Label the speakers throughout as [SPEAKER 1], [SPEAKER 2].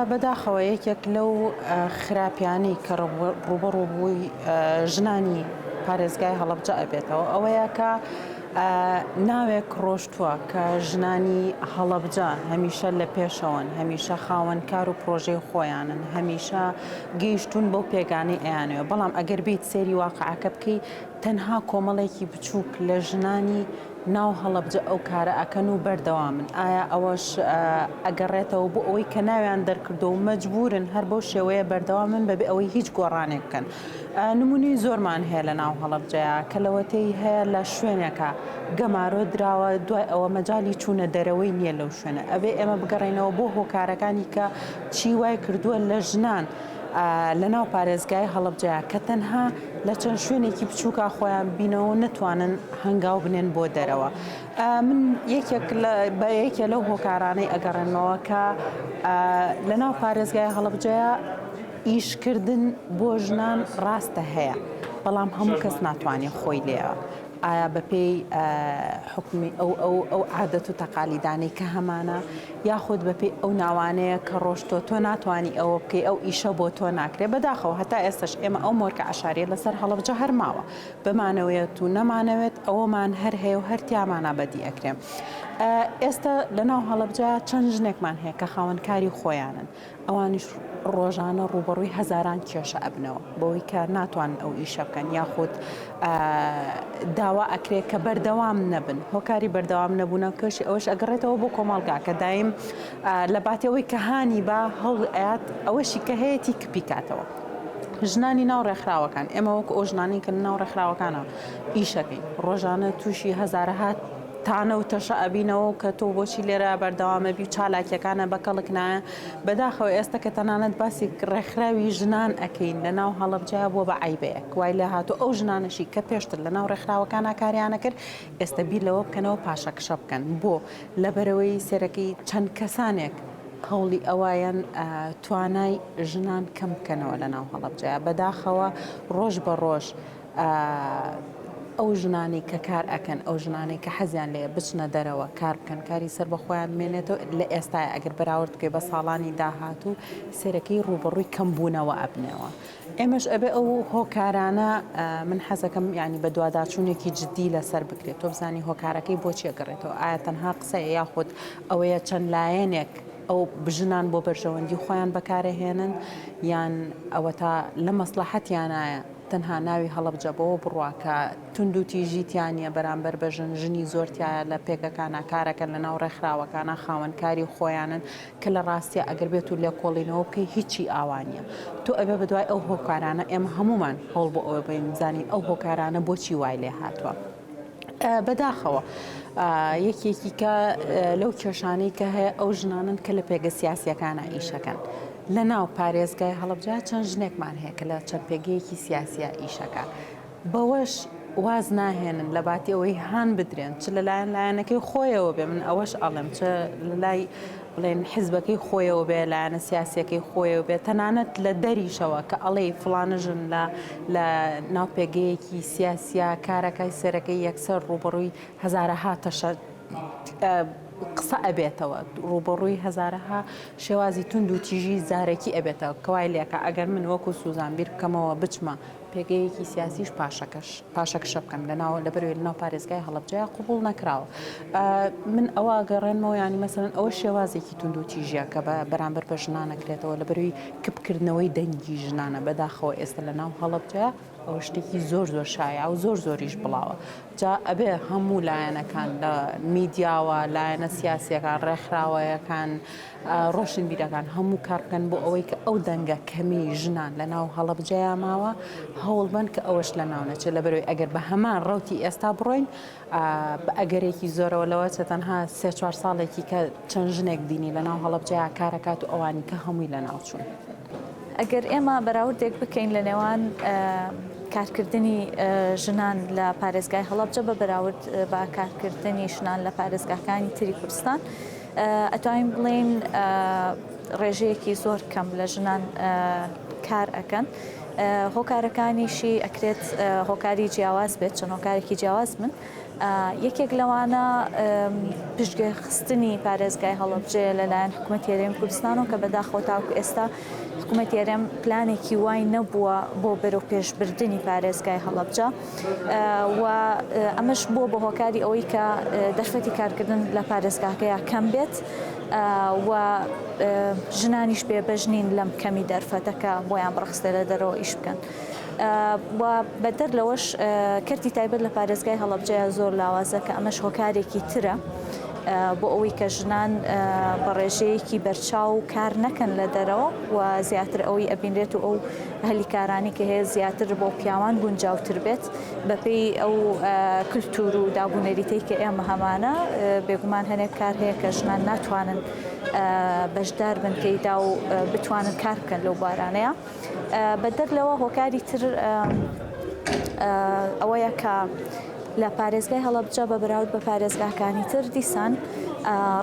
[SPEAKER 1] بەداخەوە یەکێک لەو خراپیانەی کە ڕووبەڕووبووی ژنانی پارێزگای هەڵەبجە ئەبێتەوە ئەوەیە کە ناوێک ڕۆشتووە کە ژنانی هەڵەبجە هەمیشە لە پێشەوەن، هەمیشە خاوەن کار و پرۆژەی خۆیانن، هەمیشە گەیشتوون بەو پێگانەی ئەیانەوێت، بەڵام ئەگەر بیت سەیری واقعەکە بکەی تەنها کۆمەڵێکی بچووک لە ژنانی ناو هەڵەبجە ئەو کارە ئەکەن و بەردەوامن، ئایا ئەوەش ئەگەڕێتەوە بۆ ئەوەی کە ناویان دەرکردووە و مەجبوورن هەر بەو شێوەیە بەردەوام بن بەبێ ئەوەی هیچ گۆڕانێک بکەن. نموونەی زۆرمان هەیە لە ناو هەڵەبجەیا کە لەوەتەی هەیە لە شوێنێکا گەمارۆ دراوە دوای ئەوە مەجالی چوونە دەرەوەی نییە لەو شوێنە ئەبێ ئێمە بگەڕێینەوە بۆ هۆکارەکانی کە چی وای کردووە لە ژنان لە ناو پارێزگای هەڵەبجەیا کە تەنها لە چەند شوێنێکی بچووکا خۆیان ببینەوە و نەتوانن هەنگاو بنێن بۆ دەرەوە. من یەکێک بە یەکێ لەو هۆکارانەی ئەگەڕێنمەوە کە لە ناو پارێزگای هەڵەبجەیا ئیشکردن بۆ ژنان ڕاستە هەیە، بەڵام هەموو کەس ناتوانێت خۆی لێ ئایا بەپێی حوکمی ئەو ئەو ئەو عادەت و تەقالیدانەی کە هەمانە یاخود بەپێی ئەو ناوانەیە کە ڕۆشتووە تۆ ناتوانی ئەوە بکەی ئەو ئیشە بۆ تۆ ناکرێ بەداخەوە هەتا ئێستاش ئێمە ئەو مۆرکە عەشاریە لەسەر هەڵەبجە هەر ماوە بمانەوێت و نەمانەوێت ئەوەمان هەر هەیە و هەر تیامانا بەدی ئەکرێ ئێستا لەناو هەڵەبجە چەند ژنێکمان هەیە کە خاوەن کاری خۆیانن ئەوانیش ڕۆژانە ڕووبەڕووی هەزاران کێشە ئەبنەوە بەوەی کە ناتوانن ئەو ئیشە بکەن یاخود داوا ئەکرێت کە بەردەوام نەبن هۆکاری بەردەوام نەبوونەکەشی ئەوەش ئەگەڕێتەوە بۆ کۆمەڵگا کە دایم لە باتی ئەوەی کە هانی با هەوڵ ئەیات ئەوەشی کە هەیەتی کپی کاتەوە. ژنانی ناو ڕێکخراوەکان ئێمە وەکو ئەو ژنانەی کە لە ناو ڕێکخراوەکانە ئیشەکەین ڕۆژانە تووشی هەزارەها تانە و تەشە ئەبینەوە کە تۆ بۆچی لێرە بەردەوامەبی و چالاکیەکانە بە کەڵک نایە بەداخەوە ئێستا کە تەنانەت باسی ڕێکخراوی ژنان ئەکەین لە ناو هەڵەبجە بووە بە عەیبەیەک وای لێ هاتوو ئەو ژنانەشی کە پێشتر لە ناو ڕێکخراوەکانا کاریانە کرد ئێستا بیر لەوە بکەنەوە پاشەکشە بکەن بۆ لەبەرئەوەی سەرەکی چەند کەسانێک هەوڵی ئەوایەن توانای ژنان کەم بکەنەوە لە ناو هەڵەبجەیا بەداخەوە ڕۆژ بە ڕۆژ ئەو ژنانەی کە کار ئەکەن ئەو ژنانەی کە حەزیان لێیە بچنە دەرەوە کار بکەن کاری سەر بە خۆیان بمێنێتەوە لە ئێستای ئەگەر بەراورد بکەی بە ساڵانی داهاتوو سەرەکەی ڕووبەڕووی کەمبوونەوە ئەبنەوە ئێمەش ئەبێ ئەو هۆکارانە من حەزەکەم یانی بەدواداچوونێکی جدی لەسەر بکرێت تۆ بزانی هۆکارەکەی بۆچی ئەگەڕێتەوە ئایا تەنها قسەیە یاخود ئەوەیە چەند لایەنێک ئەو ژنان بۆ بەرژەوەندی خۆیان بەکارەهێنن یان ئەوەتا لە مەسڵەحەتیانایە تەنها ناوی هەڵەبجە بەوە بڕوا کە توندوتیژی تیا نییە بەرامبەر بە ژن، ژنی زۆر تیایە لە پێگەکانا کارەکەن لە ناو ڕێکخراوەکانا خاوەن کاری خۆیانن کە لە ڕاستیا ئەگەر بێت و لێکۆڵینەوە بکەی هیچی ئاوا نییە تۆ ئەبێ بەدوای ئەو هۆکارانە ئێمە هەموومان هەوڵ بۆ ئەوە بەین بزانین ئەو هۆکارانە بۆچی وای لێ هاتووە. بەداخەوە یەکێکی کە لەو کێشانەی کە هەیە ئەو ژنانن کە لە پێگە سیاسیەکانە ئیشەکەن. لە ناو پارێزگای هەڵەبجە چەند ژنێکمان هەیە کە لە چەند پێگەیەکی سیاسیا ئیشەکە. بەوەش واز ناهێنن لە باتی ئەوەی هان بدرێن چ لەلایەن لایەنەکەی خۆیەوە بێ من ئەوەش ئەڵێم چ لەلای بڵێن حزبەکەی خۆیەوە بێ لایەنە سیاسیەکەی خۆیەوە بێ تەنانەت لە دەریشەوە کە ئەڵێی فڵانە ژن لە لە ناو پێگەیەکی سیاسیا کارەکای سەرەکەی یەکسەر ڕووبەڕووی هەزارەها تەشە قسە ئەبێتەوە ڕووبەڕووی هەزارەها شێوازی توند و تیژی زارەکی ئەبێتەوە کەوای لێکە ئەگەر من وەکو سوزان بیر بکەمەوە بچمە پێگەیەکی سیاسیش پاشەکەش پاشەکشە بکەن لەناو لەبەرئەوەی لەناو پارێزگای هەڵەبجەیا قبوڵ نەکراوە من ئەوە ئەگەڕێنمەوە یانی مەسەلەن ئەوە شێوازێکی توندوتیژیە کە بە بەرامبەر بە ژنان ئەکرێتەوە لەبەرئەوەی کپکردنەوەی دەنگی ژنانە بەداخەوە ئێستا لەناو هەڵەبجەیا ئەوە شتێکی زۆر زۆر شایع و زۆر زۆریش بڵاوە جا ئەبێ هەموو لایەنەکان لە میدیاوە لایەنە سیاسیەکان ڕێکخراوەیەکان ڕۆشنبیرەکان هەموو کار بکەن بۆ ئەوەی کە ئەو دەنگە کەمەی ژنان لە ناو هەڵەبجەیا ماوە هەوڵ بەن کە ئەوەش لە ناو نەچێت لەبەرئەوەی ئەگەر بە هەمان ڕەوتی ئێستا بڕۆین بە ئەگەرێکی زۆرەوە لەوە چێت تەنها سێ چوار ساڵێکی کە چەند ژنێک بینی لە ناو هەڵەبجەیا کارەکات و ئەوانی کە هەمووی لە ناو چوون.
[SPEAKER 2] ئەگەر ئێمە بەراوردێک بکەین لە نێوان کارکردنی ژنان لە پارێزگای هەڵەبجە بە بەراورد بە کارکردنی ژنان لە پارێزگاکانی تری کوردستان ئەتوانین بڵێین ڕێژەیەکی زۆر کەم لە ژنان کار ئەکەن هۆکارەکانیشی ئەکرێت هۆکاری جیاواز بێت چەند هۆکارێکی جیاواز بن. یەکێک لەوانە پشتگوێخستنی پارێزگای هەڵەبجەیە لەلایەن حکوومەتی هەرێمی کوردستانەوە کە بەداخەوە تاوەکو ئێستا حکوومەتی هەرێم پلانێکی وای نەبووە بۆ بەرەوپێشبردنی پارێزگای هەڵەبجە و ئەمەش بووە بە هۆکاری ئەوەی کە دەرفەتی کارکردن لە پارێزگاکەیا کەم بێت و ژنانیش بێبەش نین لەم کەمی دەرفەتە کە بۆیان بڕەخسێ لە دەرەوە ئیش بکەن. و بەدەر لەوەش کەرتی تایبەت لە پارێزگای هەڵەبجەیە زۆر لاوازە کە ئەمەش هۆکارێکی ترە بۆ ئەوەی کە ژنان بە ڕێژەیەکی بەرچاو کار نەکەن لە دەرەوە و زیاتر ئەوەی ئەبینرێت و ئەو هەلی کارانی کە هەیە زیاتر بۆ پیاوان گونجاوتر بێت بەپێی ئەو کلتور و دابونەریتەی کە ئێمە هەمانە بێگومان هەنێک کار هەیە کە ژنان ناتوانن بەشدار بن تێیدا و بتوانن کار بکەن لەو بوارانەیە. بەدەر لەوە هۆکاری تر ئەوەیە کە لە پارێزگای هەڵەبجە بە بەراورد بە پارێزگاکانی تر دیسان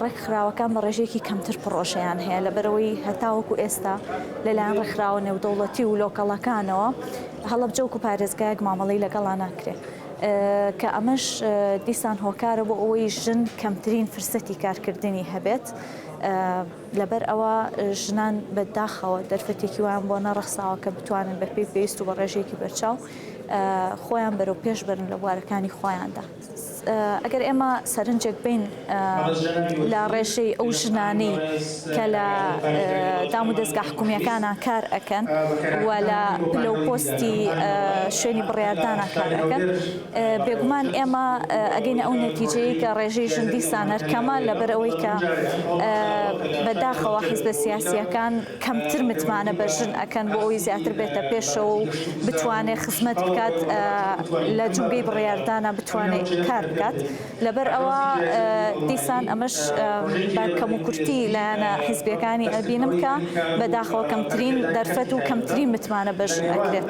[SPEAKER 2] ڕێکخراوەکان بە ڕێژەیەکی کەمتر پڕۆژەیان هەیە لەبەرەوەی هەتاوەکو ئێستا لەلایەن ڕێکخراوە نێودەوڵەتی و لۆکەڵەکانەوە هەڵەبجە وەکو پارێزگایەک مامەڵەی لەگەڵا ناکرێت کە ئەمەش دیسان هۆکارە بۆ ئەوەی ژن کەمترین فرسەتی کارکردنی هەبێت. لەبەر ئەوە ژنان بە داخەوە دەرفەتێکی وایان بۆ نەڕەخساوە کە بتوانن بە پێی پێویست و بە ڕێژەیەکی بەرچاو خۆیان بەرەو پێش بەرن لە بوارەکانی خۆیاندا. ئەگەر ئێمە سەرنجێک بەین لە ڕێژەی ئەو ژنانەی کە لە دام و دەزگا حکومییەکانا کار ئەکەن و لە پلە و پۆستی شوێنی بڕیاردانا کار ئەکەن، بێگومان ئێمە ئەگەینە ئەو نەتیجەیەی کە ڕێژەی ژن دیسان هەر کەمە، لەبەر ئەوەی کە بە داخەوە حیزبە سیاسییەکان کەمتر متمانە بە ژن ئەکەن بۆ ئەوەی زیاتر بێتە پێشەوە و بتوانێ خزمەت بکات لە جومگەی بڕیاردانا بتوانێ کار بکات. لەبەر ئەوە دیسان ئەمەش بە کەموکورتی لایەنە حیزبیەکانی ئەبینم کە بەداخەوە کەمترین دەرفەت و کەمترین متمانە بە ژن ئەکرێت.